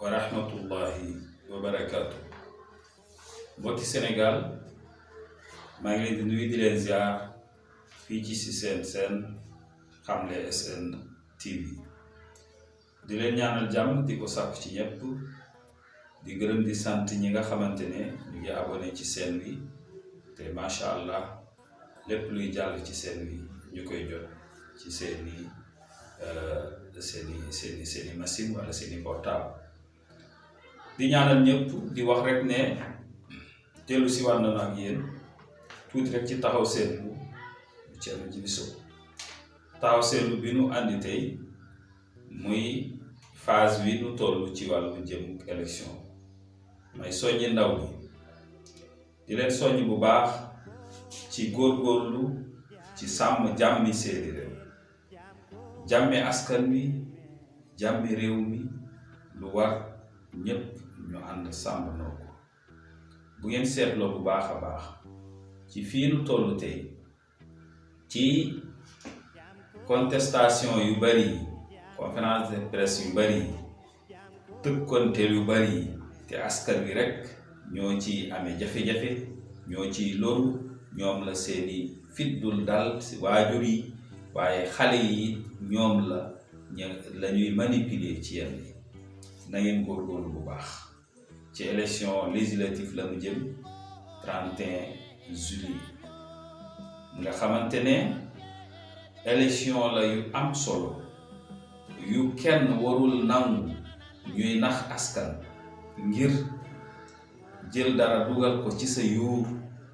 wa rahmatullahi wa barakaatu. Mbokki Sénégal maa ngi leen di nuyu di leen ziar fii ci si seen Xamle SN TV di leen ñaanal jàmm di ko sàkk ci ñëpp di gërëm di sant ñi nga xamante ne ñu ngi abonné ci seen bi te macha allah lépp luy jàll ci seen bi ñu koy jot ci seeni machine wala seeni portable di ñaanal ñëpp di wax rek ne dellu si war na ak yéen tuuti rek ci taxaw seetlu bu Oustaz Djiy Sow taxaw seetlu bi nu andi tey muy phase bi nu toll ci wàllu jëm élection may soññi ndaw ñi di leen soññ bu baax ci góorgóorlu ci sàmm jàmmi seeni réew jàmmi askan wi jàmmi réew mi lu war ñépp ñu ànd sàmm noo ko bu ngeen seetloo bu baax a baax ci fii nu toll tey ci contestation yu bari conférence de presse yu bari tëkkonteel yu bari te askan wi rekk ñoo ci amee jafe-jafe ñoo ci loru ñoom la seeni fit dul dal si waajur yi waaye xale yi ñoom la ñuy manipuler ci yenn yi na ngeen góorgóorlu bu baax ci élection législative la mu jëm 31 juillet nga xamante ne élection la yu am solo yu kenn warul nangu ñuy nax askan ngir jël dara dugal ko ci sa yuur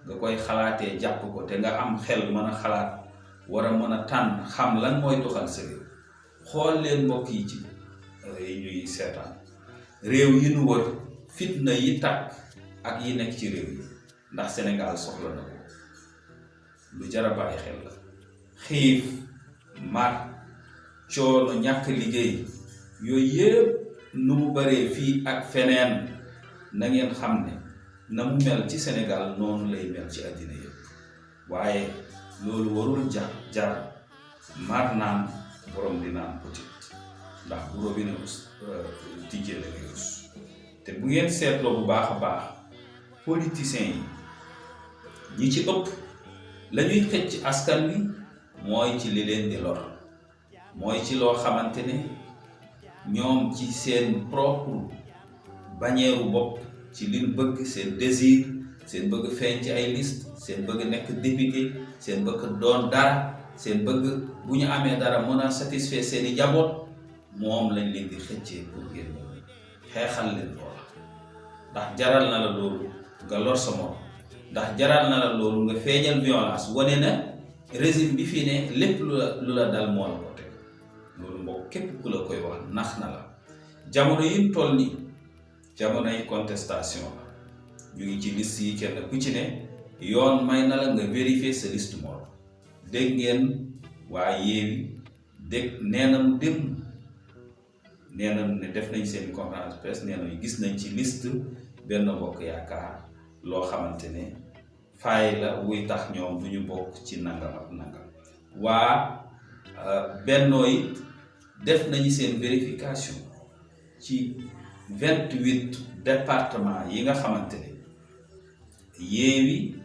nga koy xalaatee jàpp ko te nga am xel mën a xalaat war a mën a tànn xam lan mooy doxal sa réew xool leen mbokk yi ci ñuy seetaan réew yi nu wër fitna yi tàkk ak yi nekk ci réew yi ndax Sénégal soxla na ko lu jar a bàyyi xel la xiif mar coono ñàkk liggéey yooyu yëpp nu mu baree fii ak feneen na ngeen xam ne na mu mel ci Sénégal noonu lay mel ci àddina yëpp waaye loolu warul jar mar naan borom di naan petit ndax bu robinet tijjee la ngay rus te bu ngeen seetloo bu baax a baax politiciens yi ñi ci ëpp la ñuy xëcc askan wi mooy ci li leen di lor mooy ci loo xamante ne ñoom ci seen propre bannière bopp ci liñ bëgg seen désir seen bëgg feeñ ci ay liste seen bëgg nekk député seen bëgg doon dara seen bëgg bu ñu amee dara mën a satisfaire seeni njaboot moom lañ leen di xëccee pour ngeen xeexal leen loola ndax jaral na la loolu nga lor sa morom ndax jaral na la loolu nga feeñal violence wane na régime bi fii ne lépp lu la dal moo la ko teg loolu mbokk képp ku la koy wax nax na la jamono yi toll nii jamono yi contestation la ñu ngi ci liste yi kenn ku ci ne yoon may na la nga vérifier sa liste morom dégg ngeen waa Yewwi dégg nee nañu dem nee nañu ne def nañ seen conférence presse nee nañu gis nañ ci liste Benno Bokk Yaakaar loo xamante ne faay la wuy tax ñoom du ñu bokk ci nangam ak nangam waa Benno yi def nañu seen vérification ci 28 départements yi nga xamante ne Yewwi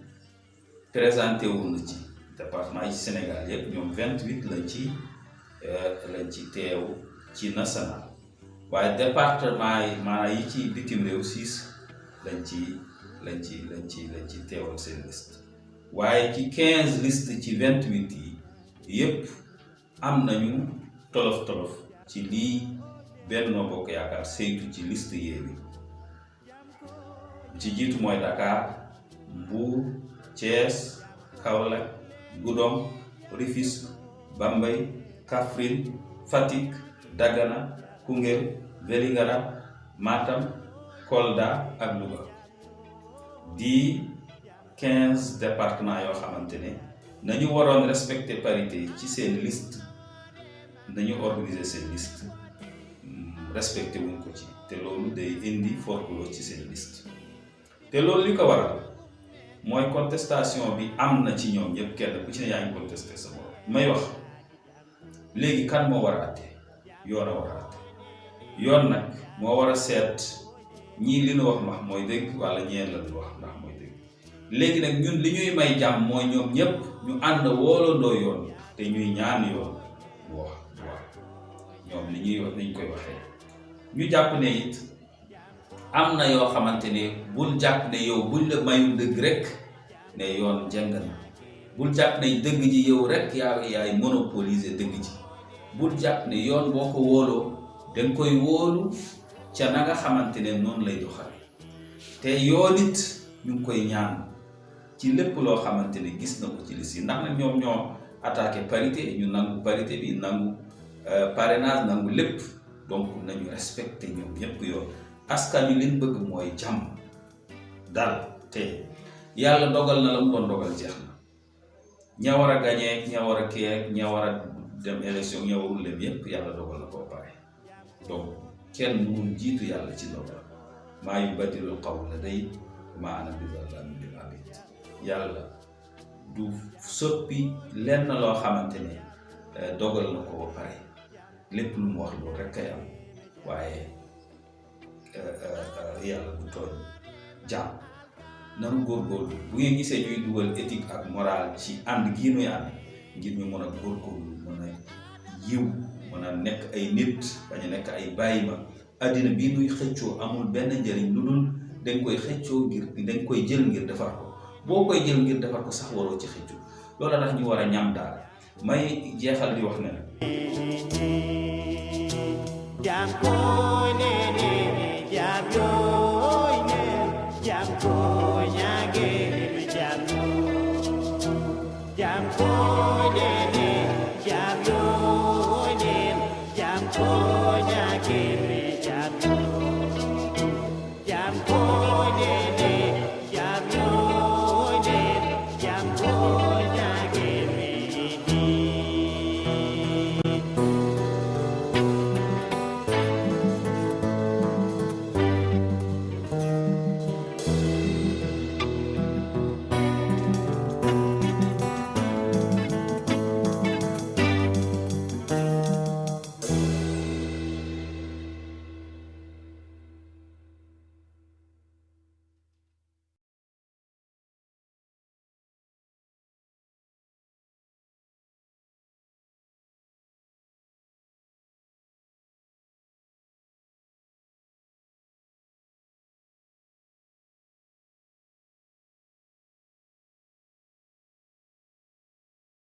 présenté wu na ci département yi ci Sénégal yépp ñoom 28 lañ ci teew ci national waaye département yi maanaam yi ci bitim réew 6 lañ ci teewal seen liste waaye ci 15 liste ci 28 yi yépp am nañu tolof ci lii Benno Bokk Yaakaar saytu ci liste Yewwi ci jiitu mooy Dakar Mbour Thiès Kaolack Goudomp Rufisque Bambey Kaffrine Fatick Dagana Koungheul Vélingara Matam Kolda ak Louga di 15 départements yoo xamante ne nañu waroon respecter parité ci seen liste nañu organiser seen liste respecté wuñ ko ci te loolu day indi forclos ci seen liste te loolu li ko waral mooy contestation bi am na ci ñoom ñëpp kenn ku ci ne yaa ngi contesté sa borom may wax léegi kan moo war a àtte yoon a war a àtte yoon nag moo war a seet ñii li nu wax ndax mooy dëgg wala ñeen la ñu wax ndax mooy dëgg léegi nag ñun li ñuy may jàmm mooy ñoom ñëpp ñu ànd wóolandoo yoon te ñuy ñaan yoon bu wax ñoom li ñuy wax niñ koy waxee ñu jàpp ne it am na yoo xamante ne bul jàpp ne yow buñ la mayul dëgg rek ne yoon jëng na bul jàpp ne dëgg ji yow rek yaay monopoliser dëgg ji bul jàpp ne yoon boo ko wóoloo danga koy wóolu ca na nga xamante ne noonu lay doxale te yoon it ñu ngi koy ñaan ci lépp loo xamante ne gis na ko ci liste yi ndax nag ñoom ñoo attaqué parité ñu nangu parité bi nangu parrainage nangu lépp donc nañu respecté ñoom ñëpp yoon askan wi liñ bëgg mooy jàmm dal te yàlla dogal na la mu doon dogal jeex na ña war a gañee ña war a kii ña war a dem élection ña warul dem yépp yàlla dogal na koo pare donc kenn mënul jiitu yàlla ci dogal maa yubaddilul qawla day maa ana bi zallaamin lil abiid yàlla du soppi lenn loo xamante ne dogal na ko ba pare lépp lu mu wax loolu rek kay am waaye yàlla du tooñ jàmm nanu góorgóorlu bu ngeen gisee ñuy dugal éthique ak morale ci ànd gii nuy ànd ngir ñu mën a góorgóorlu mën a yiw mën a nekk ay nit bañ a nekk ay bàyyi ma àddina bii nuy xëccoo amul benn njëriñ lu dul dañ koy xëccoo ngir dañ koy jël ngir defar ko boo koy jël ngir defar ko sax waroo ci xëccoo loolu tax ñu war a ñam daal may jeexal di wax ne Jam